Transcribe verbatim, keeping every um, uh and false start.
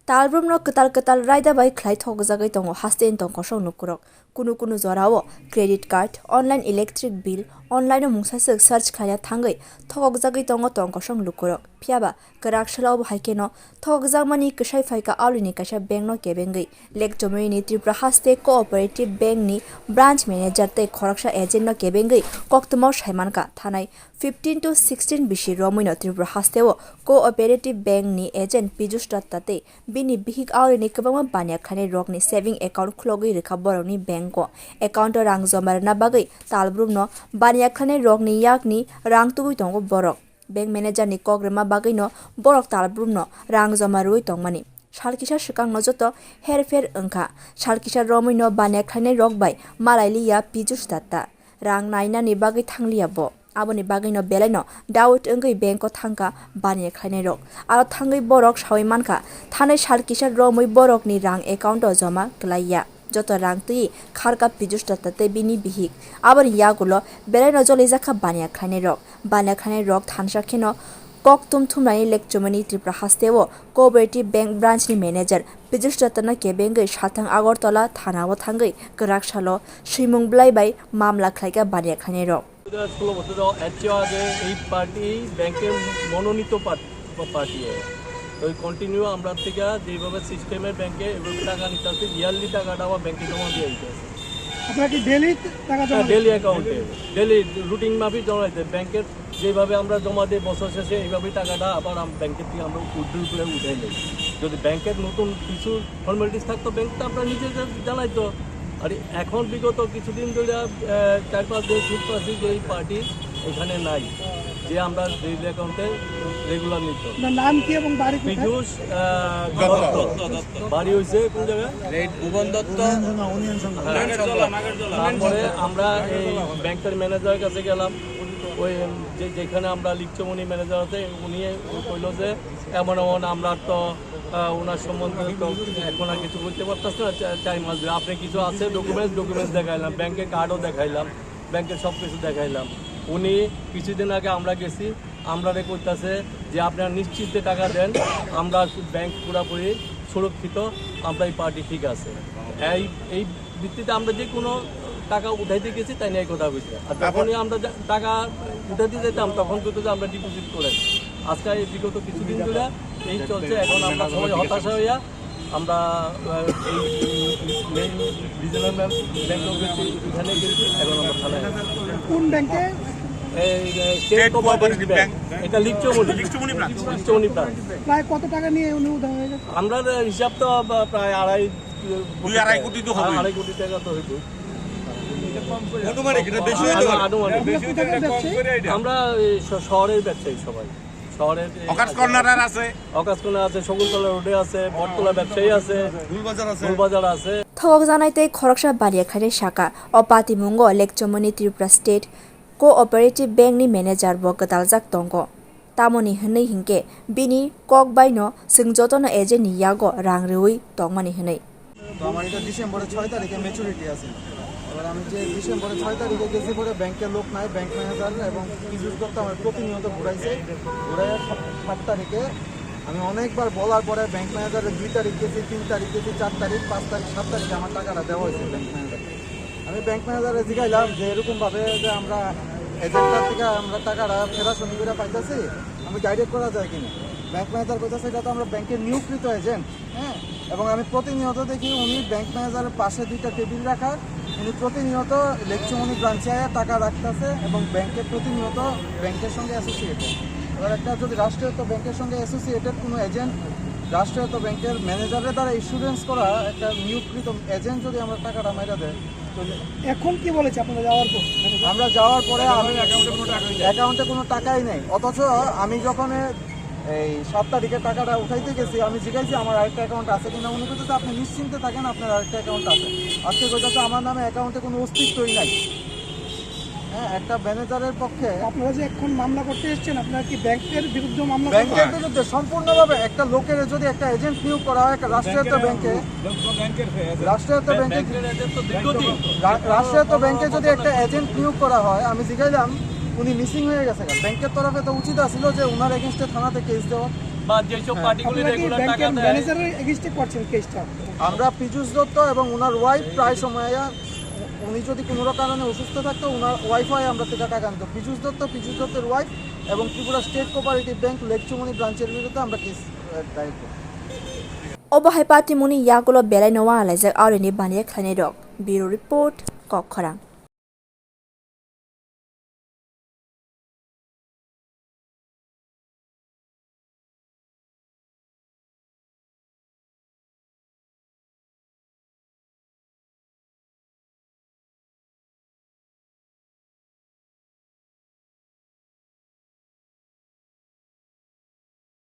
Talbrumno kwtal kwtal raida bai khlai thokjagwi tongo haste ni tongkosong lukurok. Kunu kunu jorao credit card, online electric bill, online o mungsa swk search khlaina thangwi thokokjagwi tongo tongkosong lukurok. Phiyaba kwrak salo obo hai kheno thokokjakmani kwsai phaikha aulini kaisa bank no kebengwi. Lake Chomoni ni Tripura Haste Cooperative Bank ni branch manager tei khoroksa agent no kebengwi koktwmao saimankha thanai fifteen to sixteen bisi romwino Tripura hasteo Cooperative Bank ni agent Piyush Datta tei bini bihik aulini kwbangma baniya khlainai rokni saving account khulogwi rwkha borokni bank o. Account o rang joma rwna bagwi talbrumno baniya khlainai rokni yakni rang tubui tongo borok. Bank manager ni kok rwma bagwino borok talbrumno rang joma rwui tongmani. Sal kisa swkangno joto herpher wngkha. Sal kisa romwino baniya khlainai rok bai malai liya Piyush Datta. Rang nainani bagwi thangliya bo. Aboni bagwino belaino doubt wngwi bank o thangkha baniya khlainai rok. Aro thangwi borok sawi mankha, thanai sal kisa romwi borokni rang account o joma kwlaiya. Joto rang twi kharkha Piyush Datta tei bini bihik. Aboni yagulo belaino jolijakha baniya khlainai rok. Baniya khlainai rok thansa kheno kok tum thumnani Lake Chomoni Tripura hasteo Cooperative Bank branch ni manager Piyush Datta no kebengwi sathang Agartala thana o thangwi kwrak salo swimung bwlai bai mamla khlaikha baniya khlainai rok. ষোলো বছর এর চেয়ে আগে এই পার্টি ব্যাংকের মনোনীত পার্টি। ওই কন্টিনিউ আমরা থেকে যেভাবে সিস্টেমে ব্যাংকে এভাবে টাকা নিতে আসছে, ইয়ারলি টাকাটা আমার ব্যাংকে জমা দিয়ে দিতে আসছে। আপনারা কি ডেইলি টাকা জমা হ্যাঁ, ডেইলি অ্যাকাউন্টে, ডেইলি রুটিন মাফিক জমা দিতে। ব্যাংকের যেভাবে আমরা জমা দিই বছর শেষে, এইভাবেই টাকাটা আবার আম-, ব্যাংকের থেকে আমরা উইথড্র করে উঠাই নেই। যদি ব্যাংকের নতুন কিছু ফর্মালিটিস থাকতো, ব্যাংক তো আমরা নিজে জা-, জানাই তো। আর এখন বিগত কিছুদিন ধরে, আহ, চার পাঁচ দিন শুনতে পাচ্ছি যে এই পার্টি এখানে নাই, যে আমরা ডেইলি অ্যাকাউন্টে রেগুলার নিত। আপনার নাম কি এবং বাড়ি কোথায়? পীযূষ, আহ, দত্ত। দত্ত। বাড়ি হইছে কোন জায়গায়? লেট ভুবন দত্ত। হ্যাঁ। তারপরে আমরা এই ব্যাংকের ম্যানেজারের কাছে গেলাম, ওই যে, যেখানে আমরা লিখছে উনি ম্যানেজার আছে, উনি কইলো যে এমন এমন আমরা তো, আহ, ওনার সম্বন্ধে তো এখন আর কিছু বলতে পারতাছি না, চা-, চার মাস ধরে। আপনি কিছু আছে ডকুমেন্টস, ডকুমেন্টস দেখাইলাম, ব্যাংকের কার্ডও দেখাইলাম, ব্যাংকের সব কিছু দেখাইলাম। উনি কিছুদিন আগে আমরা গেছি, আমরারে কইতাছে যে আপনারা নিশ্চিন্তে টাকা দেন, আমরা ব্যাংক পুরাপুরি সুরক্ষিত, আমরা এই পার্টি ঠিক আছে। এই, এই ভিত্তিতে আমরা যে কোনো টাকা উঠাইতে গেছি, তাই নিয়ে কথা হয়েছে। আর যখনই আমরা যা-, টাকা উঠাইতে যেতাম, তখন কিন্তু যে আমরা ডিপোজিট করে। আজকে এই বিগত কিছুদিন ধরে এই চলছে, এখন আমরা সবাই হতাশা হইয়া আমরা, আহ, এই main regional bank, bank of গেছি, এখানে গেছি, এখন আমরা থানায় আছি। কোন ব্যাংকে? এই, uh, state state cooperative cooperative bank. Bank. এটা লিকচৌমনি। লিকচৌমনি ব্রাঞ্চ। লিকচৌমনি ব্রাঞ্চ। প্রায় কত টাকা নিয়ে উনি উধার হয়ে গেছে? আমরা হিসাব তো বা-, প্রায় আড়াই, দুই আড়াই কোটি তো হবে। আড়াই কোটি টাকা তো হইব। অনুমানিক, এটা বেশি হইতে পারে। আনুমানিক। আপনারা কোথাকার ব্যবসায়ী? আমরা এই শ-, শহরের ব্যবসায়ী সবাই। শহরের এই হকার্স কর্নার আর আছে। হকার্স কর্নার আছে, শকুন্তলা রোডে আছে, বটতলা ব্যবসায়ী আছে, গুলবাজার আছে। গুলবাজার আছে। Thokok janai tei khoroksa baniya khlainai saka, o patimungo Lekchomoni Tripura State Cooperative Bank ni manager bo gwdaljak tongo. Tamoni hwnwi hinkhe bini kok baino chwng jotono agent ni yago rang rwui tongmani hwnwi. তো আমার এটা ডিসেম্বরের ছয় তারিখে ম্যাচুরিটি আছে। এবার আমি যে ডিসেম্বরের ছয় তারিখে গেছি পরে ব্যাংকে লোক নাই, ব্যাংক ম্যানেজার এবং পিজুস দত্ত আমার প্রতিনিয়ত ঘুরাইছে। ঘুরাইয়া সাত, সাত তারিখে আমি অনেকবার বলার পরে ব্যাংক ম্যানেজারের দুই তারিখ গেছি, তিন তারিখ গেছি, চার তারিখ, পাঁচ তারিখ, সাত তারিখে আমার টাকাটা দেওয়া হয়েছে ব্যাংক ম্যানেজারকে। আমি ব্যাংক ম্যানেজারে জিগাইলাম যে এরকমভাবে যে আমরা এজেন্টটার থেকে আমরা টাকাটা ফেরাসনি করে পাইতেছি, আমি ডাইরেক্ট করা যায় কিনা। ব্যাংক ম্যানেজার কইতেছে, "এটা তো আমরা ব্যাংকের নিয়োগকৃত এজেন্ট।" হ্যাঁ, এবং আমি প্রতিনিয়ত দেখি উনি ব্যাংক ম্যানেজারের পাশে দুইটা টেবিল রাখা, উনি প্রতিনিয়ত লেকচুমনি ব্রাঞ্চে আয়া টাকা রাখতেছে এবং ব্যাংকে প্রতিনিয়ত ব্যাংকের সঙ্গে অ্যাসোসিয়েটেড। এবার একটা যদি রাষ্ট্রায়ত্ত ব্যাংকের সঙ্গে অ্যাসোসিয়েটেড কোনো এজেন্ট, রাষ্ট্রায়ত্ত ব্যাংকের ম্যানেজারের দ্বারা ইস্যুরেন্স করা একটা নিয়োগকৃত এজেন্ট যদি আমরা টাকাটা মাইরা দেয়, তো এখন কি বলেছে আপনারা যাওয়ার পর? আমরা যাওয়ার পরে আমি অ্যাকাউন্টে কোনো টাকাই নেই। অথচ আমি যখন এই সাত তারিখে টাকাটা উঠাইতে গেছি, আমি জিজ্ঞাসি আমার আরেকটা অ্যাকাউন্ট আছে কিনা, উনি বলতেছে, "আপনি নিশ্চিন্তে থাকেন, আপনার আরেকটা অ্যাকাউন্ট আছে।" আজকে কইতেছে, "আমার নামে অ্যাকাউন্টে কোনো অস্তিত্বই নাই।" হ্যাঁ, একটা ম্যানেজারের পক্ষে আপনারা যে এখন মামলা করতে এসেছেন, আপনারা কি ব্যাংকের বিরুদ্ধে মামলা করবেন? ব্যাংকের বিরুদ্ধে সম্পূর্ণভাবে একটা লোকের যদি একটা এজেন্ট নিয়োগ করা হয় একটা রাষ্ট্রায়ত্ত ব্যাংকে, রাষ্ট্রায়ত্ত ব্যাংকে, ব্যাংকের এজেন্ট তো দীর্ঘদিন। রা-, রাষ্ট্রায়ত্ত ব্যাংকে যদি একটা এজেন্ট নিয়োগ করা হয়, আমি জিজ্ঞাসলাম, উনি মিসিং হয়ে গেছে কেন? ব্যাংকের তরফে তো উচিত আছিল যে ওনার এগেইনস্টে থানাতে কেস দেওয়া। বা যেসব পার্টিগুলি আপনারা কি রেগুলার টাকা ব্যাংকের দেয়। ম্যানেজারের এগেইনস্টে করছেন কেসটা? আমরা পীযুষ দত্ত এবং ওনার ওয়াইফ প্রায় সময়, উনি যদি কোনো কারণে অসুস্থ থাকতো, ওনার ওয়াইফ হয় আমরা থেকে টাকা আনতো। পীযুষ দত্ত, পীযুষ দত্তের ওয়াইফ এবং ত্রিপুরা স্টেট কোঅপারেটিভ ব্যাংক লেকচুমনি ব্রাঞ্চের বিরুদ্ধে আমরা কেস দায়ের করি। Obo hai patimungni yagulo belai no wahalaijak aroni baniya khlainai rok. Bureau Report, Kokkhorang.